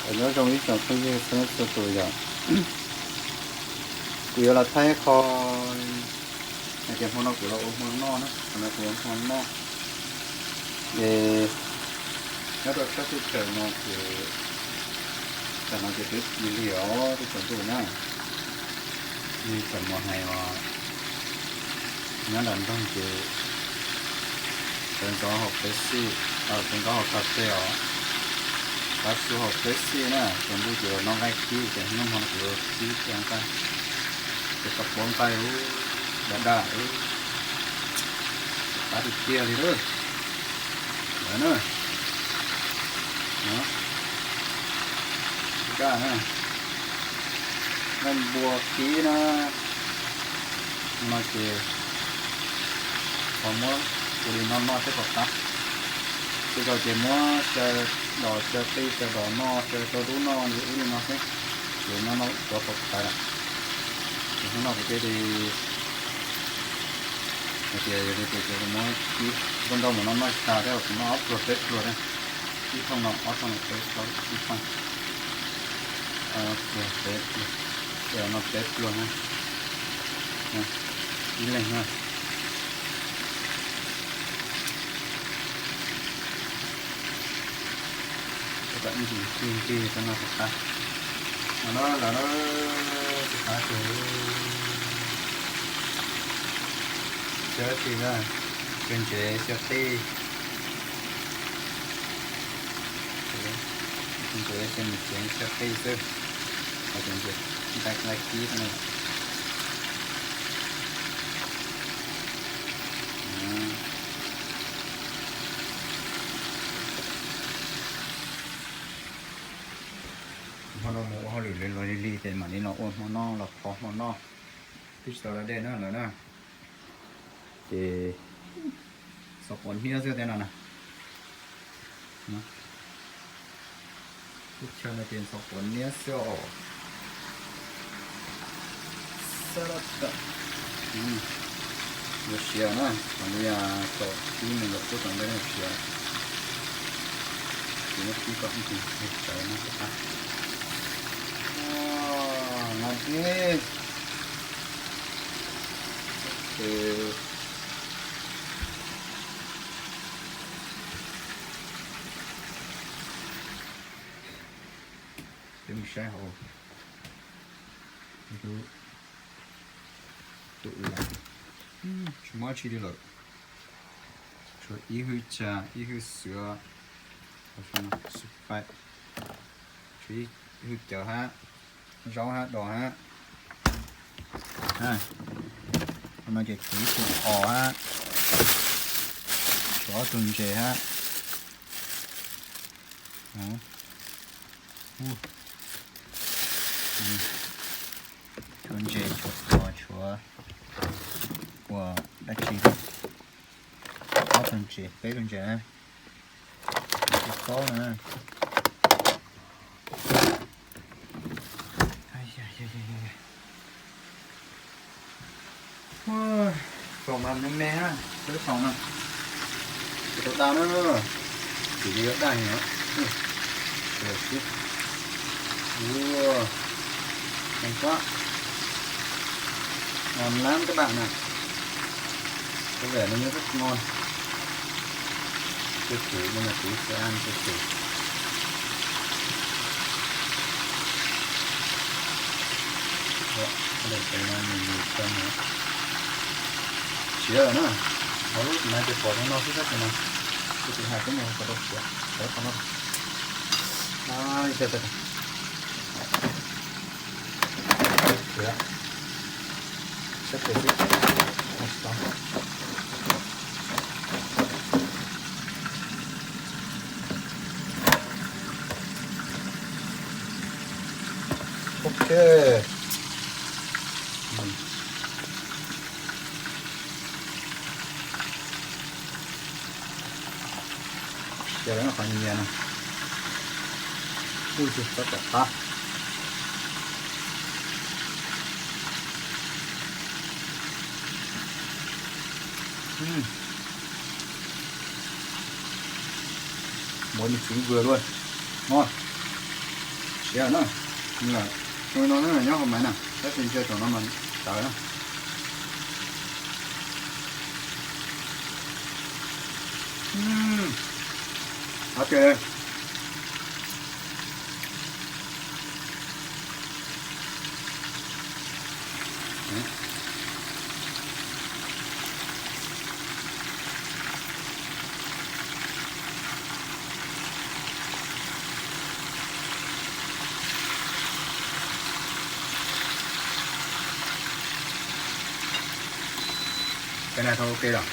Nyob zoo ib tsoom phooj ywg txhua leej txhua tus yom. Kuv yuav los thaij qho hais tias hmo no kuv los ua hmo noj na, hmo no kuv ua hmo noj. Es nyob rau sab teb chaws no ces tam no ces twb lig lig os tus tsaus ntuj na. Li txawm mus hais os, nyob nram nroog ces sawv ntxov haus Pepsi, sawv ntxov haus kas fes os, tav su haus Pepsi na, tsaus ntuj ces noj nqaij kib ces hnub hmo no kuv kib kiag nqaij, ces tau puab nqaij ub, daj daj ub, qab tiag tiag li lawm. Lawm na, nqaij na, nqaij npua kib na, no ces ho muab ua li no noj thiab kom qab. Tej zaum ces muab xyaw dos xyaw qij xyaw dos noj xyaw rau dub noj li ub li no xwb, ces noj noj tov kom qab lawm. Ces hnub no kuv thiaj li hais tias yog li ces kuv muab kib ntau ntau mus no noj tsis tas thiab, kuv noj ob pluag peb pluag na, ib thooj no ob thooj no peb plaub tsib thooj, peb pluag, no peb pluag na, ib leeg na. Kom ib ntsis nqig nqig rau no kom qab. No na, lawv na, tus qab ces xyaw tsis na, xyaw ntsev xyaw qij, ntsev xyaw ntsev xyaw qij xwb, nqaij nqaij kib xwb na. Hmo no mus ua hauj lwm los lig lig ces mam li los ua hmo noj los phov hmo noj, twb tsis tau da dej na lawm na. Ces xov quav niab xwb thiab no na. Teb chaws no ces xov quav niab xwb os. Yuav siav na, kom li thaum kib mus lawm tuaj tom ntej yuav siav. Ces muab kib kom ib tus tawv no xwb tag. No thiab. Peb mus saib hauv lub tus ub, tsis muaj tsi li lawm. Tshuav ib hwj tsa, ib hwj xwm, tshuav ib hwj cawv hab, zaub hab, dos hab. Hauv no ces tshuav ib tug os hab, tshuav ob tug ntses hab. Tshuav ntses, tshuav os, tshuav ua dab tsi, ob tug ntses, peb tug ntses na, tshuav taub na. Foom mas me me na, peb foom na. Tsis tau daj na, tsis li yuav daj heev. Ua, heev quá. Ngon lắm các bạn ạ. Có vẻ nó rất ngon. Tiêu thụ nên là cũng sẽ ăn tiêu thụ. Đó, cái này phải là mình, mình cho nó siav lawm na. Hauv lub no ces pom zoo no xwb tab sis mas kuv tsis hais koj mus kom tau siav, siav qhov no. Siav, siav pem xwb. Ok. Siav lawm qhov nyias no. Ub, tsis tau tom qab. Muối mình chính vừa luôn. Ngon. Yog na, zoo li no nyob hauv maiv na, tab sis ntsia tsoom no mas tawv na. Qab kawg. Cov no tau ua ke lawm.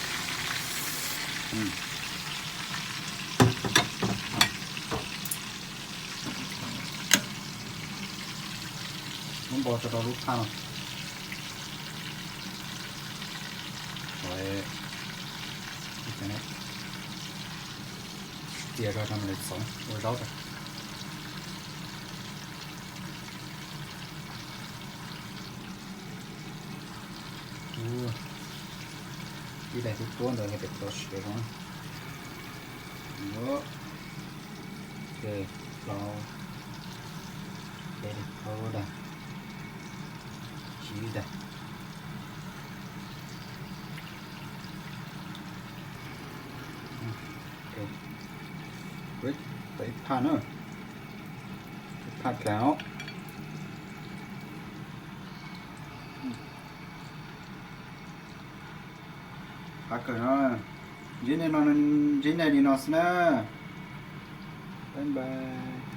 Muab npo tso rau lub phaj no. Cia rau mam li txhoov ua zaub rau. Ib daim tub tuab ntawd yog pem txoj siav zoo. Ces plaub, peb daim, plaub daim, tsib daim. Tau ib phaj na, ib phaj dlaav os. Qab kawg no, ntsib nej no, ntsib nej li no xwb na. Bye bye.